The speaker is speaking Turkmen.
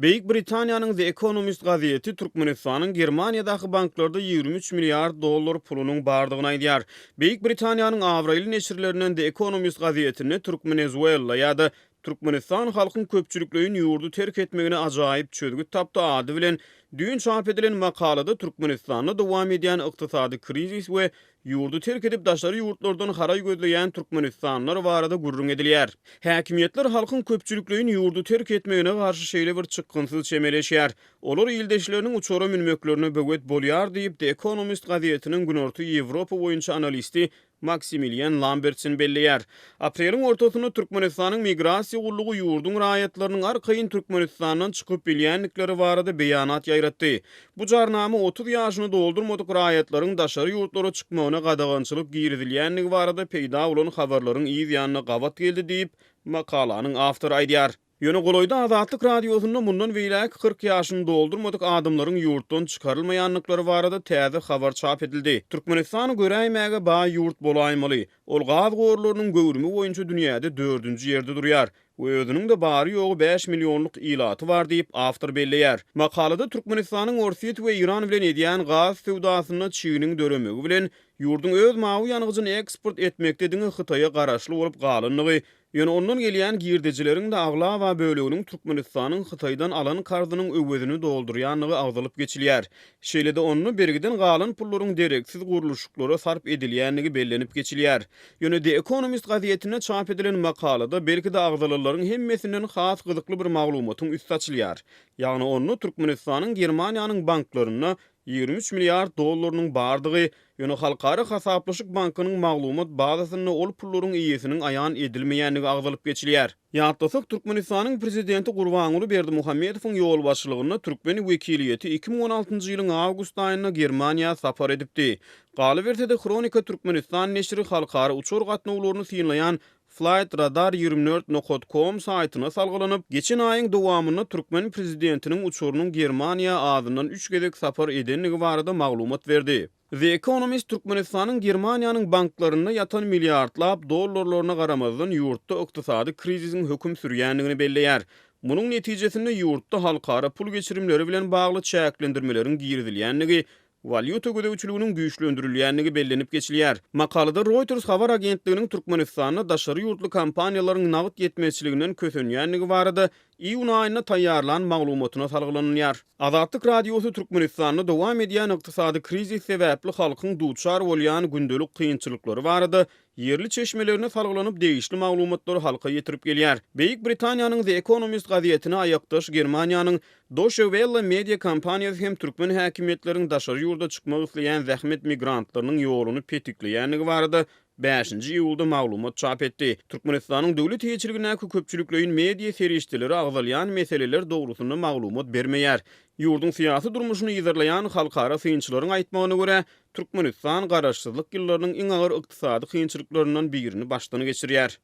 Beýik Britaniýanyň The Economist gazeti Türkmenistanyň Germaniýadaky banklarda 23 milliard dollar pulunyň bardygyny aýdýar. Beýik Britaniýanyň abraýly neşirlerinden The Economist gazetinde Türkmenezuela ýa-da Türkmenistan halkyň köpçülikleýin ýurdy terk etmegine ajaýyp çözgüt tapdy ady bilen düýn çap edilen makalada Türkmenistanda dowam edýän ykdysady krizis we Ýurdy terk edip daşary ýurtlardan haraý gözleýän türkmenistanlylar barada gürrüň edilýär. Häkimiýetler halkyň köpçülikleýin ýurdy terk etmegine garşy şeýle bir çykgynsyz çemeleşýär. Olar ildeşleriniň uçara münmeklerine böwet bolýar diýip, The Economist gazetiniň Günorta Ýewropa boýunça analisti Maksimilian Lambertsen belleýär. Apreliň ortasynda Türkmenistanyň Migrasiýa gullugy ýurduň raýatlarynyň arkaýyn Türkmenistandan çykyp bilýändikleri barada beýanat ýaýratdy. Bu jarnama 30 ýaşyny doldurmadyk raýatlaryň daşary ýurtlara çykmagyna gadagançylyk girizilýändigi barada peýda bolan habarlaryň yz ýanyna gabat geldi diýip, makalanyň awtory aýdýar. Ýöne golaýda Azatlyk Radiosynda mundan beýläk 40 ýaşyny doldurmadyk adamlaryň ýurtdan çykarylmaýandyklary barada täze habar çap edildi. Türkmenistan göräýmäge baý ýurt bolaýmaly. Ol gaz gorlarynyň göwrümi boýunça dünýäde dördünji ýerde durýar we özüniň-de bary-ýogy bäş millionlyk ilaty bar diýip, awtor belleýär. Makalada Türkmenistanyň Orsýet we Eýran bilen edýän gaz söwdasynda çiginiň döremegi bilen, ýurduň öz mawy ýangyjyny eksport etmekde diňe Hytaýa garaşly bolup galandygy, Ýöne ondan gelýän girdejileriň-de aglaba böleginiň Türkmenistanyň Hytaýdan alan karzynyň öwezini doldurýandygy agzalyp geçilýär. Şeýle-de onda bergiden galan pullaryň dereksiz gurluşyklara sarp edilýändigi bellenip geçilýär. Ýöne The Economist gazetinde çap edilen makalada belki-de agzalanlaryň hemmesinden has gyzykly bir maglumatyň üsti açylýar. Ýagny onda Türkmenistanyň Germaniýanyň banklarynda 23 milliard dollarynyň bardygy, ýöne Halkara hasaplaşyk bankynyň maglumat bazasynda ol pullaryň eýesiniň aýan edilmeýändigi agzalyp geçilýär. Ýatlasak, Türkmenistanyň Prezidenti Gurbanguly Berdimuhamedowyň ýolbaşçylygynda türkmen wekiliýeti 2016-njy ýylyň awgust aýynda Germaniýa sapar edipdi. Galyberse-de, Hronika Türkmenistan neşiri halkara uçar gatnawlaryny synlaýan Flight Radar 24 nokat kom saýtyna salgylanyp, geçen aýyň dowamynda türkmen prezidentiniň uçarynyň Germaniýa azyndan üç gezek sapar edendigi barada maglumat berdi. The Economist Türkmenistanyň Germaniýanyň banklarynda ýatan milliardlap dollarlaryna garamazdan ýurtda ykdysady krizisiň höküm sürýändigini belleýär. Munuň netijesinde ýurtda halkara pul geçirimleri bilen bagly çäklendirmeleriň girizilýändigi Walýuta gözegçiliginiň güýçlendirilýändigi bellenip geçilýär. Makalada Reuters habar agentliginiň Türkmenistanda daşary ýurtly kompaniýalaryň nagt ýetmezçiliginden kösenýändigi barada iýun aýynda taýýarlan maglumatyna salgylanylýar. Azatlyk Radiosy Türkmenistanda dowam edýän ykdysady krizis sebäpli halkyň duçar bolýan gündelik kynçylyklary barada Ýerli çeşmelerine salgylanyp degişli maglumatlary halka ýetirip gelýär. Beýik Britaniýanyň The Economist gazetine aýakdaş Germaniýanyň Deutsche Welle media kompaniýasy hem türkmen häkimiýetleriň daşary ýurda çykmak isleýän zähmet migrantlarynyň ýoluny petikleýändigi barada bäşinji iýulda maglumat çap etdi. Türkmenistanyň döwlet eýeçiligindäki köpçülikleýin media serişdeleri agzalýan meseleler dogrusynda maglumat bermeýär. Ýurduň syýasy durmuşyny yzarlaýan halkara synçylaryň aýtmagyna görä, Türkmenistan garaşsyzlyk ýyllarynyň iň agyr ykdysady kynçylyklaryndan birini başdan geçirýär.